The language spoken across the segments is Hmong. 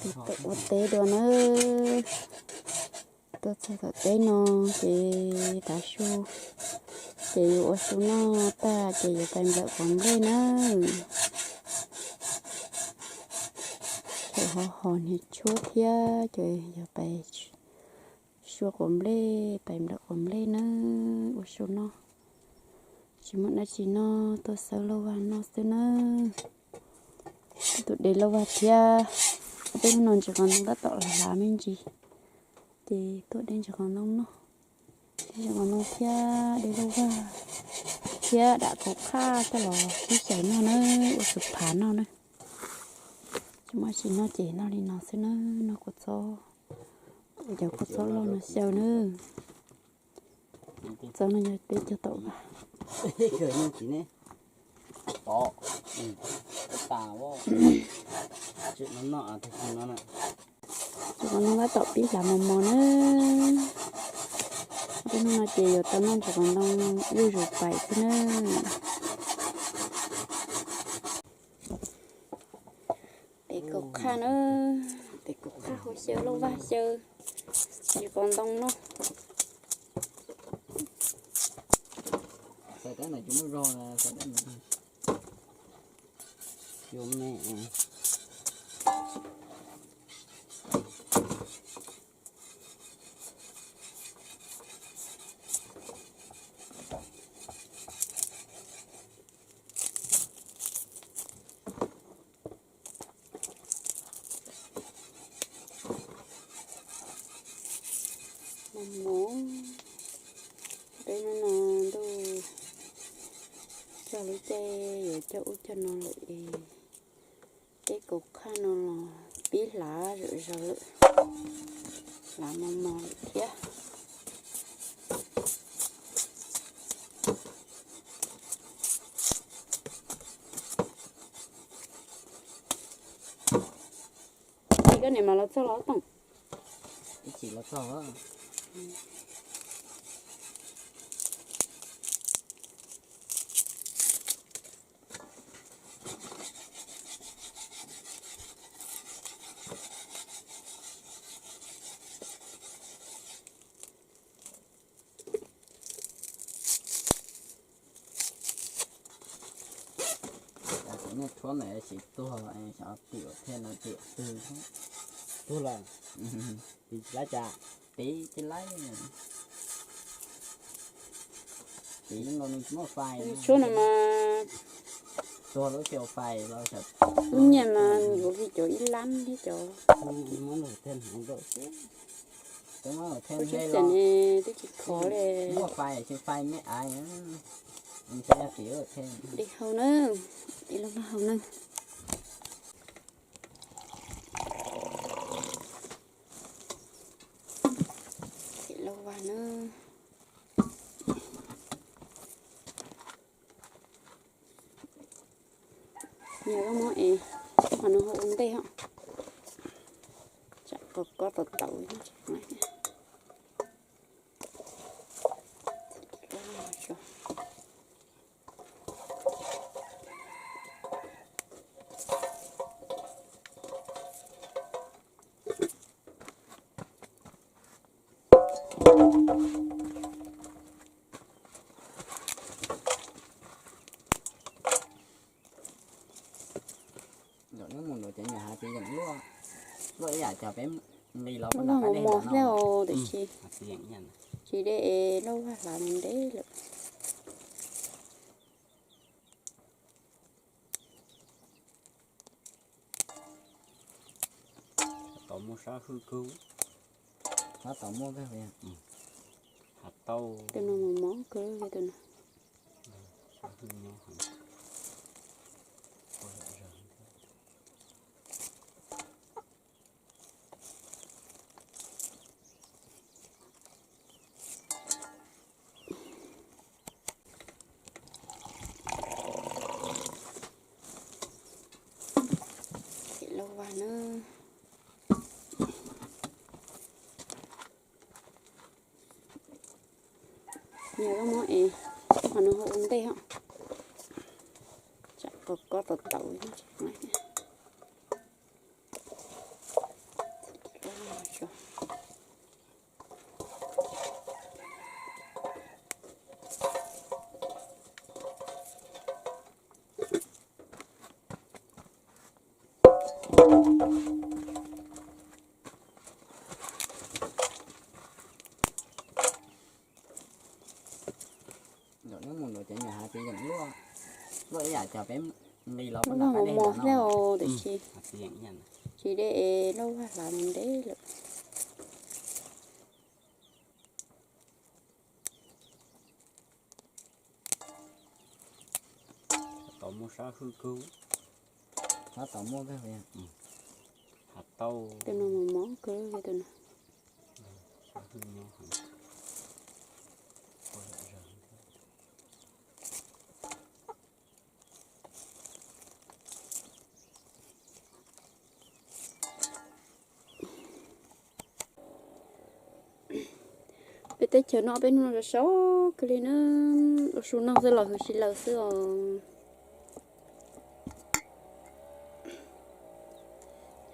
Ua teb dua nawb. Tuaj txog tom teb no ces tav su, ces yuav ua su noj tag ces yuav pais nplawm quav nplej nawb. Thaum ho hos niag tshuab thiab ces yog pais xua quav nplej, pais nplawm quav nplej nawb, ua su noj. Tsis muaj dab tsi noj, tuaj xawb lauj vag noj xwb nawb. Tus de lauj vag thiab, peb hnub no ntsis qos ntoo tab tom hlav me ntsis, ces tuaj de ntsis qos ntoo noj. De ntsis qos ntoo thiab de lauj vag thiab dam kaus qhaj coj los ib xyaw noj nawb, ua xwb phav noj nawb. Tsis muaj dab tsi noj ces noj li no xwb nawb, noj kua txob, ua cov kua txob loj no xyaw nawb. Txob no yog peb cog tom vaj. Ntsis qos ntoo tab tom pib hlav mos mos nawb. Peb hnub no ces yuav tau noj ntsis qos ntoo zuj zus pais xwb nawb. Tes kaus qhaj na, tes kaus qhaj hu xyaw lauj vag xyaw ntsis qos ntoo noj. Mos mos, peb hnub no ntuj cog lub caij yuav cog ub cog no lawm es tes kaus qhaj no los pib hlav zom zaws lawm, hlav mos mos lawm thiab. Koj niam mas los txog los Toom? Ib chim los txog. Cov niag tshuab ntawd tsis tuag, xyov tim thiaj no tim twg. Tuag lawm. Tiv tsis laib cas? Tiv tsis laib. Tiv nkaus nws tsis muaj fais. Tshuab no mas tuag lub xyaw fais los. Lub nyiaj mas yuav li cov ib lab thiab cov. Muab nws thiaj hneev rau xwb. Twb tsis khov li. Muaj fais tsis fais me ais. Dim hau na, dim lauj vag hau na. Dim lauj vag na. Nyias lub mob es, qhov no ho ua ntej os. Tsam ko kob tau tau. Ntawm neb mus ntawd ces nyias hav tsis yeem luaj, luaj ib yam cov peb nqis los pem ntawm qab dej ntawd no. Tiam sis tsis de es lauj vag hlav ntev lawm. Tau muaj sab hwj kawg. Sab tau muaj kawg. Hav tau. Tus no mos mos kawg li tus no. Lauj vag na. Nyias lub mob es, qhov no ho ua ntej os. Tsam ko kob tau tau. Neb mus nuv cov nyuam hav txiv yeem luaj, luaj ib yam cov peb nqis los pem no mos thiab os, tiam sis tsis de es lauj vag hlav mus ntev lawm. Tau muaj sab hwj kawg. Sab tau muaj kawg. Hav tau. Tus no mos mos kawg tus no. Peb teb chaws no peb hnub no sov sov kawg li na, ua su noj xwb los hws si laws xwb os.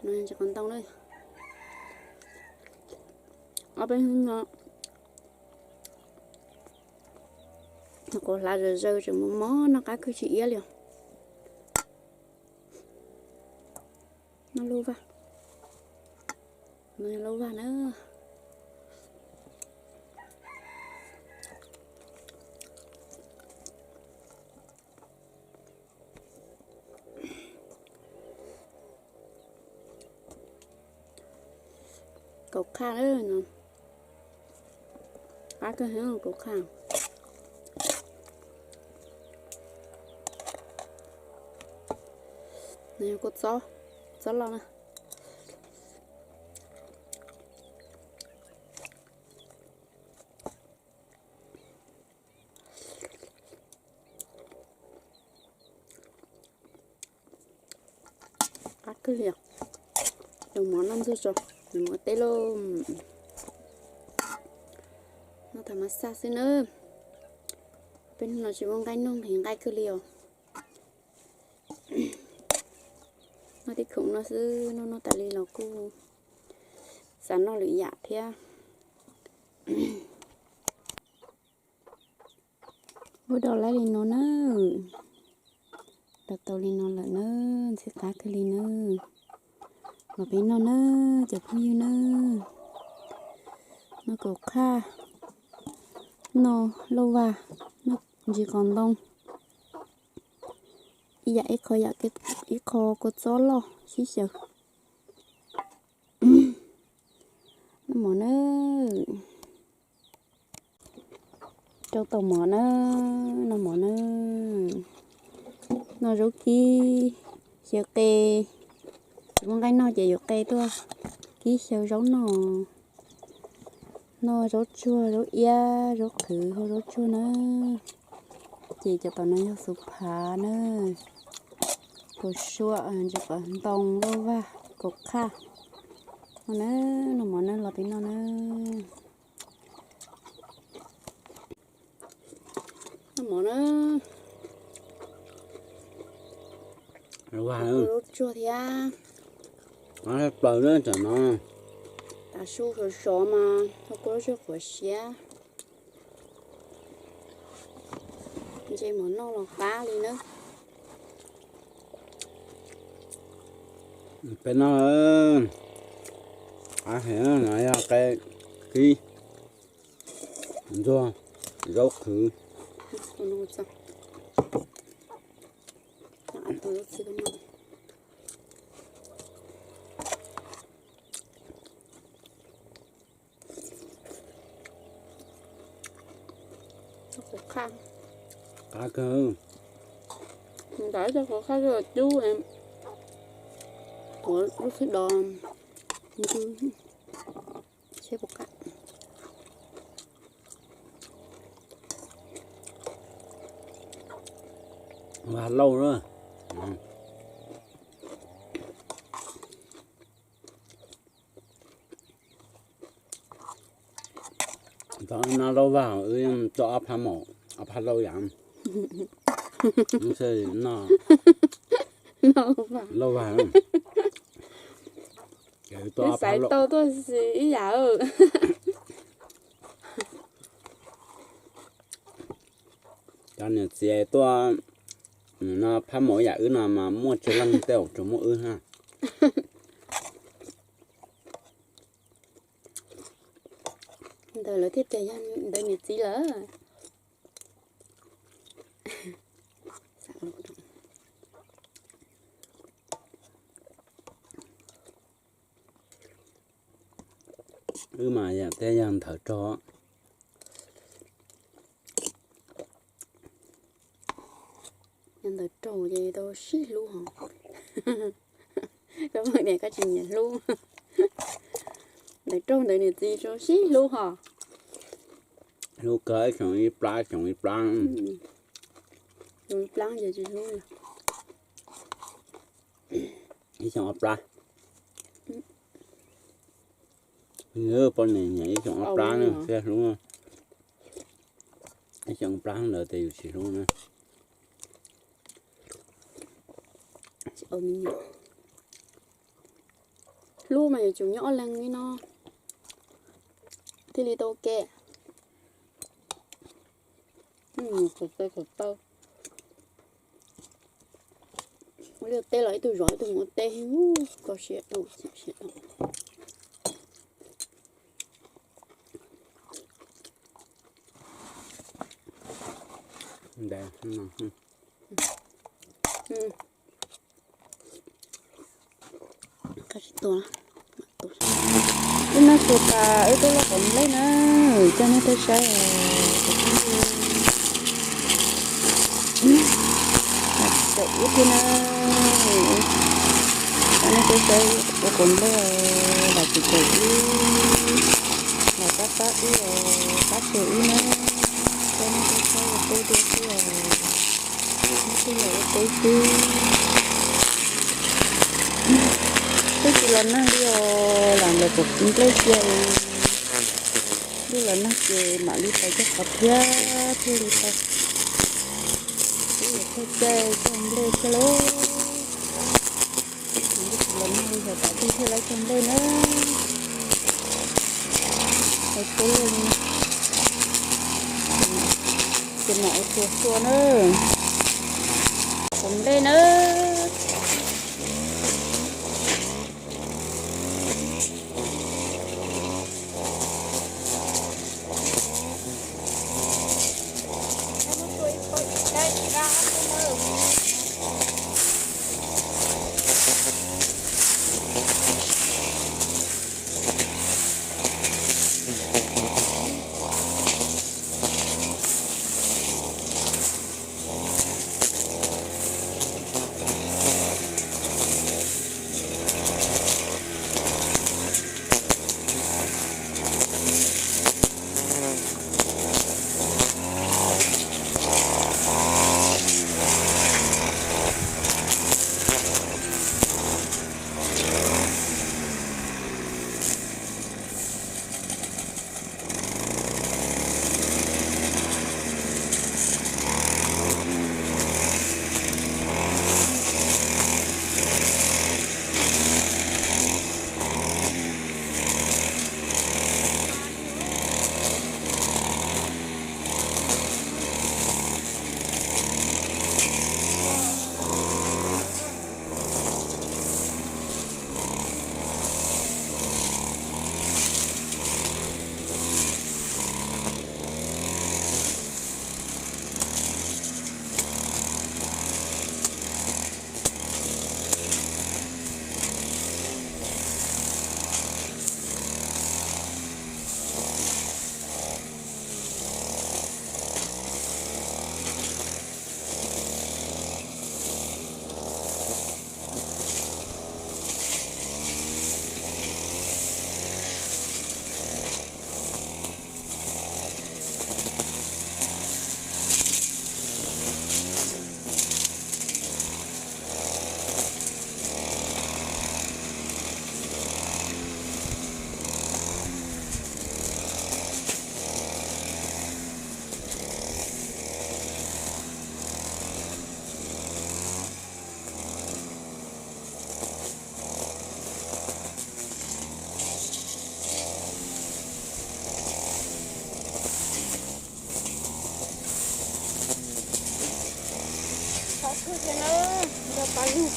Tsis qhov ntoo na. Ob peb hnub no quav hlav zawm zaws tseem mos mos noj qab kawg tsis iab li os. Noj lauj vag, noj lauj vag na. Kaus qhaj no, qab kawg heev kaus qhaj. Nws yog kua txob, txob loj na. Qab kawg li os. Cov mov noj ntxuag tso, nws mov teb lauj. Noj tas mas xaj xwb na. Peb hnub no tsis muaj nqaij noj, nqhis nqaij kawg li os. Noj tib khoom no xwb, noj noj tas li los kuj xav noj lwm yam thiab. Ua dog laib li no na, dog tau li no lawm na, ntxim qab kawg li na. Los peb noj na, cov phooj ywg na, noj kaus qhaj, noj lauj vag, noj ntsis qos ntoo, ib yam ib qho yam, ib qho kua txob loj sib xyaw. Noj mov na. Rau tau mov na, noj mov na. Noj zaub kib, xyaw qe. Tsis muaj nqaij noj ces yuav qe tuaj kib xyaw zaub noj. Noj zaub tsuag, zaub iab, zaub qhwv, zaub tsuag na. Ces cov tom no yog xuv phav na, kaus suab, ntsis qos ntoo, lauj vag, kaus qhaj. Noj na, noj mov na, los peb noj na. Noj mov na. Zaub tsuag thiab. Plaws na tam no. Tav su sov sov mas ho kua zaub tsuag qhuav siab. Ntse mov noj los qab li na. Peb noj, qab heev no yog qe kib, ntxuag, zaub qhwv. Qab kawg. Ntav cov qos qhaj cub, ua lub xwb dos, seb puas qab. Vaj lauj na. Tau no lauj vag wb tso ob phab maum, ob phab lauj yam. Noj lauj vag. Wb xaiv tau tuaj xwb ib yam. Cov niam txiv tuaj no phab mus ib yam wb no mas muaj tsawg leej tej zaum tsuas muaj wb na. Ntawd lawv thiaj tias yog ntawd niam txiv lawm. Wb mas yam tej yog ntawd raug. Yog ntawd raug ces tau sib hlub hos. Koj niam koj tsis nyiam hlub. Ntawd raug ntawd niam txiv tau sib hlub hos. Hlub kawg, ib xyoos ib plab, ib xyoos ib plab. Ib plab ces tsis hlub. Ib xyoos ob plab. Poj niam nyiam ib xyoos ob plab na thiaj hlub. Ib xyoos plab ntawd ces yus tsis hlub na. Hlub mas yuav tsum nyob ob leeg li no thiaj li tau ua ke. Mus khaws taw khaws taw. Ua liaj teb los ib tug zov ib tug mus ua teb, kho siab dhau, siab dhau. Wb noj su tas wb tuaj lauj kaum nplej na, coj nej tuaj saib. Lam tsis tau wb thiab na, coj nej tuaj saib ua kaum nplej, lam tsis tau wb, lam pab pab wb, pab tau wb na, coj nej tuaj saib ua teb tiag tiag. Wb thiaj los ua teb xwb. Twb tsis los nag li os, lam lawm kaum nplej cia. Twb los nag ces mam li tau coj qhov thiab thiaj li tau. Twb yuav txog caij cog nplej thiab lauj. Twb tsis los nag li os, tam twg thiaj li cog nplej na. Ua teb li no. Ces mam ua txhua txhua na. Kaum nplej na.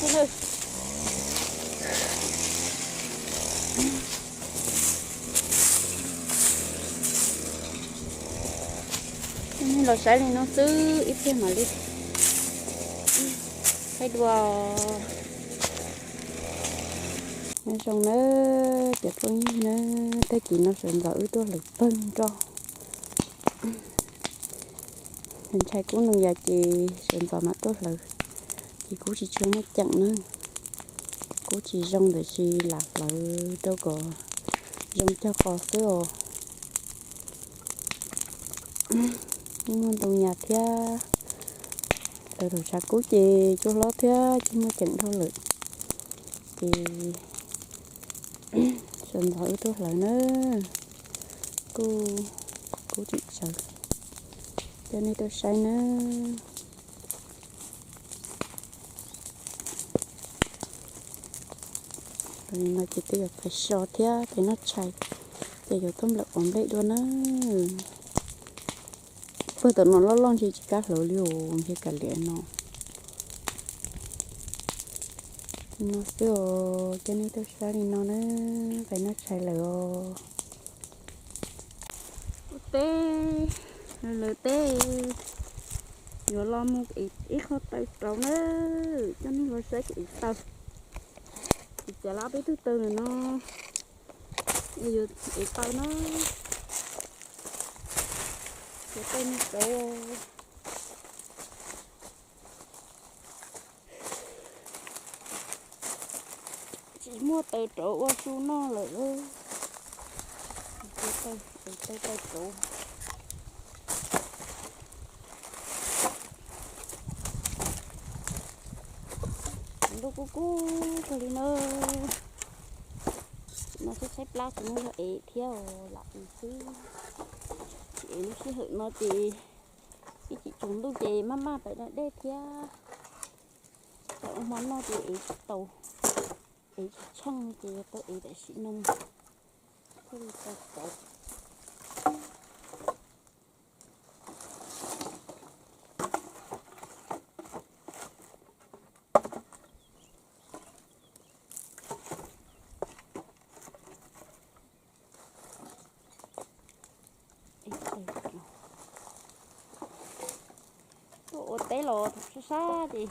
Tus nawb. Nej los saib li no xwb ib pliag mam li saib dua. Nyob zoo nawb cov phooj ywg nawb, tag kis no sawv ntxov wb tuaj hlawv pawg nroj. Ntshai kub noo yas ces sawv ntxov mam tuaj hlawv, ces kuv tsis tshua muaj ceem na. Kuv tsis zoo ntawm tsis lam hlawv rau kom zoo cog qos xwb os. Muaj ntoo yas thiab, hlawv thaum tshav kub ces cua hlob thiab ces muaj ceem dhau lawm. Ces sawv ntxov wb tuaj hlawv na, kuj kuv tseem tsawv coj nej tuaj saib na. Li no ces tej yuav pais so thiab pais noj tshais, ces yuav tuaj nplawm pov nplej dua na. Pawg tom no loj loj ntshe tsis kam hlawv li os, ntshe kav liam no. Li no xwb os, coj nej tuaj saib li no na, pais noj tshais lawm os. Ua teb, lawv teb yuav los mus ev ib qho taw rauv na, coj nej los saib kuv ev taw. Kuv txiav lawm peb tug taw ntawm no, yuav ev taw na. Kuv taw me rauv. Tsis muaj taw rauv ua su noj lawm. Taw, taw rauv. Ntuj kub kub kawg li na. No tshaib tshaib plab ces muab yog ev thiab lam ev xwb. Tsis ev lub sij hawm no ces ib chim tsaus ntuj ces maj maj pais da dej thiab. Tau ua hmo noj ces ev tsis tau, ev tsis tsheej ces yuav tau ev tam sim no. Thiaj li tau kauv. Tuaj ua teb los sab sab ces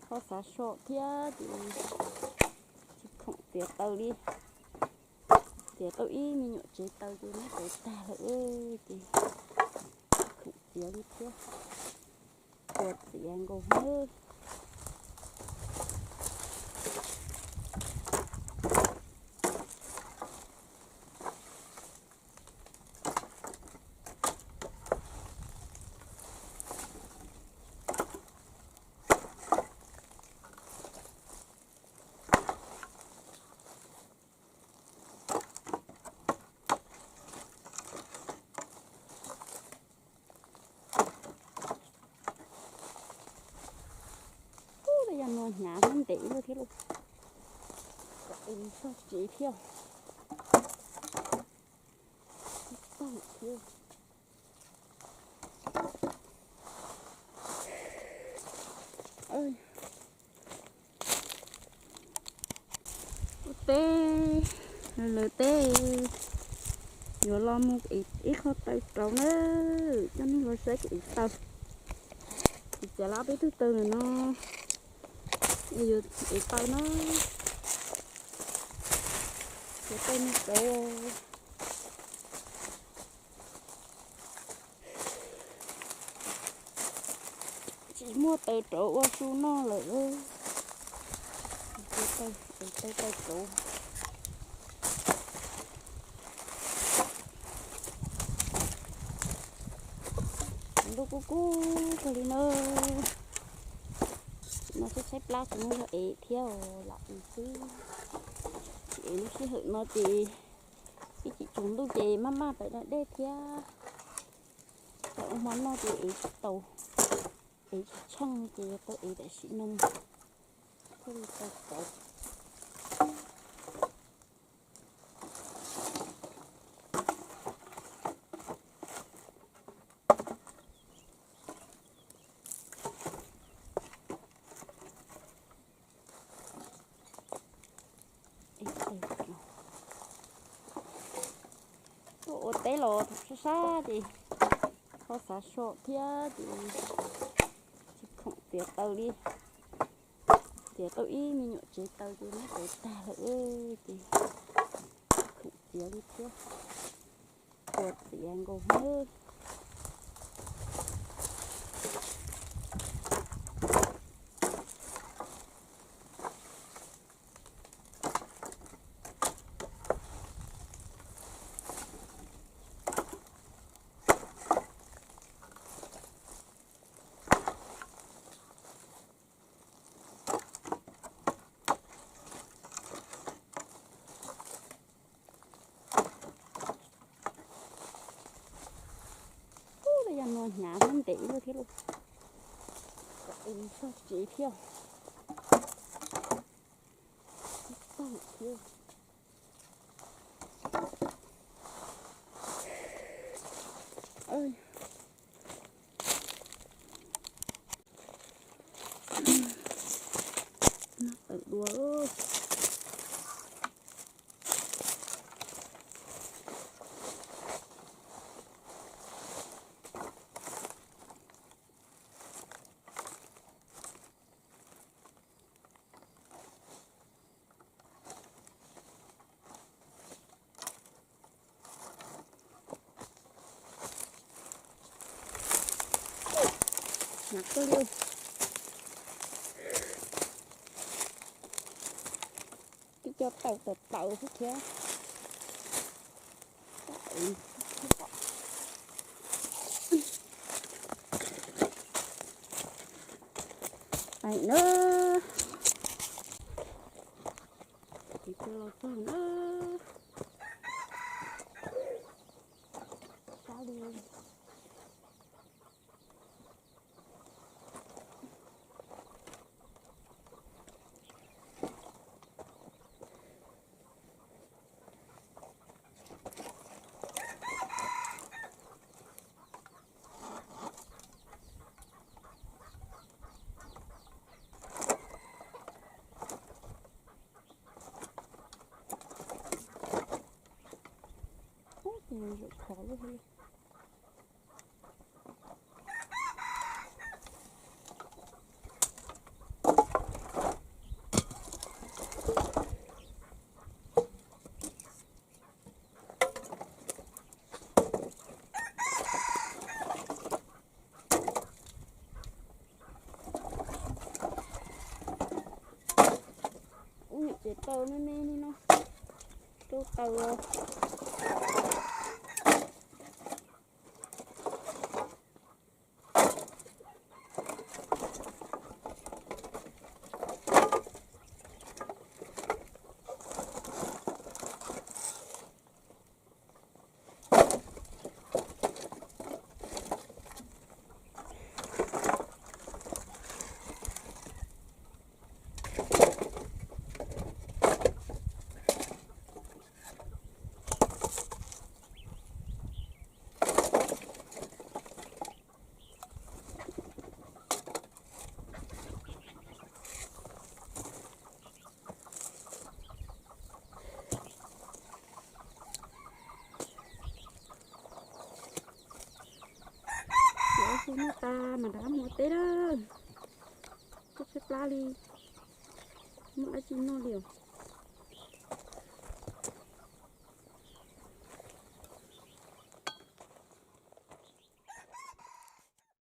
ho xav so thiab ces tsis khoom txiav taw li. Txiav tau ib me nyuam tsev taw ces muab txiav tag lawm ces tsis khoom txiav li thiab. Ua txiav nkaus nawb. Ub, yog no hnyav ntev luaj thiab lauj. Kom es txog tsev thiab. Tag thiab. Ua teb, lawv teb yuav los mus ev ib qho taw rauv na, coj nej los saib kuv ev taw. Kuv txiav lawm peb tug taw ntawm no, yuav ev taw na. Kuv taw me rauv. Tsis muaj taw rauv ua su noj lawm. Taw, taw rauv. Ntuj kub kub kawg li na. No tshaib tshaib plab ces muab yog ev thiab lam ev xwb. Tsis ev lub sij hawm no ces ib chim tsaus ntuj ces maj maj pais da dej thiab. Tau ua hmo noj ces ev tsis tau, ev tsis tsheej ces yuav tau ev tam sim no thiaj li tau kauv. teb los sab sab ces ho xav so thiab ces tsis khoom txiav taws li. Txiav tau ib me nyuam tsev taws ces muab txiav tag lawm ces tsis khoom txiav li thiab. Tua txiav nkaus nawb. Ub, yog no hnyav thiab ntev luaj thiab lauj. Kom es txog tsev thiab. Tsis tau thiab. Noj tawm dua. Hnyav kawg li. Twb cov taws taws taws xwb thiab. Pais na. Tiv cia los txog na. Sab li. Ub, ces zaum khov lub li. Ub, niam tsev taws me me li no. Rau taws. Ces ua si noj tas mas rov qab mus ua teb lawm. Tshaib tshaib plab li, muaj dab tsi noj li os.